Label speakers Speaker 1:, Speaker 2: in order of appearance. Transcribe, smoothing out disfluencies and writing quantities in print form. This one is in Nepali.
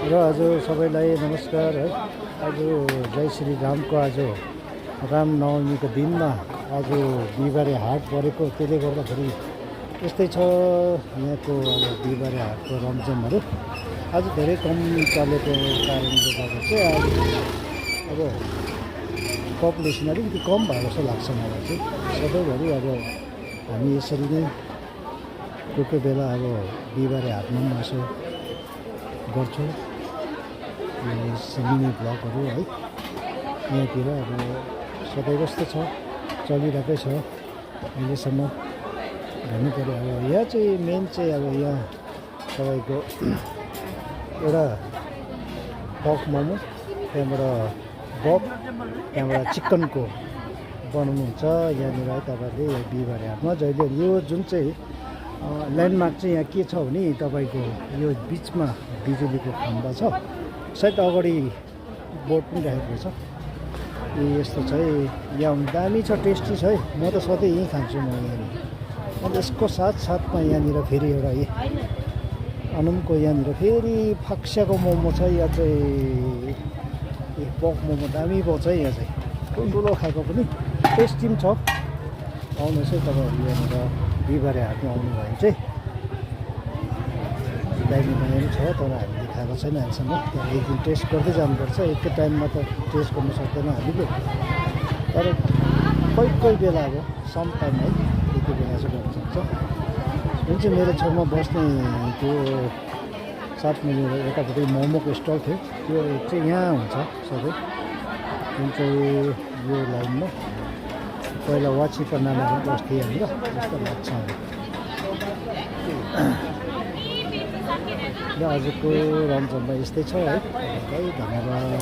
Speaker 1: र आज सबैलाई नमस्कार है। आज जय श्री रामको आज रामनवमीको दिनमा आज बिहिबारे हाट परेको, त्यसले गर्दाखेरि यस्तै छ यहाँको अब बिहिबारे हाटको रमझमहरू आज धेरै कम चलेको कारणले गर्दा चाहिँ आज अब पपुलेसन अलिकति कम भएको जस्तो लाग्छ मलाई चाहिँ। सधैँभरि अब हामी यसरी नै कोही कोही बेला अब बिहिबारे हाटमा पनि यसो गर्छौँ मिनी ब्लगहरू है। यहाँतिर अब सधैँ जस्तो छ, चलिरहेकै छ अहिलेसम्म भन्नु पऱ्यो। अब यहाँ चाहिँ मेन चाहिँ अब यहाँ तपाईँको एउटा पक मोमो, त्यहाँबाट बब, त्यहाँबाट चिकनको बनाउनुहुन्छ यहाँनिर है तपाईँहरूले बिहिबारे हाटमा। जहिले यो जुन चाहिँ ल्यान्डमार्क चाहिँ यहाँ के छ भने तपाईँको यो बिचमा बिजुलीको खम्बा छ, सायद अगाडि बोर्ड पनि राखेको छ। यस्तो छ है, यहाँ दामी छ, टेस्टी छ है। म त सधैँ यहीँ खान्छु म यहाँनिर। अन्त यसको साथसाथमा यहाँनिर फेरि एउटा अनमको यहाँनिर फेरि फाक्साको मोमो छ। यहाँ चाहिँ पक मोमो दामी पाउँछ है यहाँ चाहिँ, ठुल्ठुलो खाएको पनि, टेस्टी पनि छ। आउनुहोस् है तपाईँहरू यहाँनिर बिहिबारे हाटमा आउनुभयो भने चाहिँ। दामी दामी छ तर हामीले खाएको छैन अहिलेसम्म। त्यहाँ एक दिन टेस्ट गर्दै जानुपर्छ, एकै टाइममा त टेस्ट गर्नु सक्दैन हामीले। तर कोही कोही बेला अब सम टाइम है, त्यति बेला चाहिँ गर्नु सक्छ। जुन चाहिँ मेरो छेउमा बस्ने त्यो 7 माइलको यतापट्टि मोमोको स्टल थियो, त्यो चाहिँ यहाँ हुन्छ सबै। जुन चाहिँ यो लाइनमा पहिला वाचिको नाममा बस्थेँ यहाँनिर, जस्तो लाग्छ। र आजको रमझममा यस्तै छ है। धन्यवाद।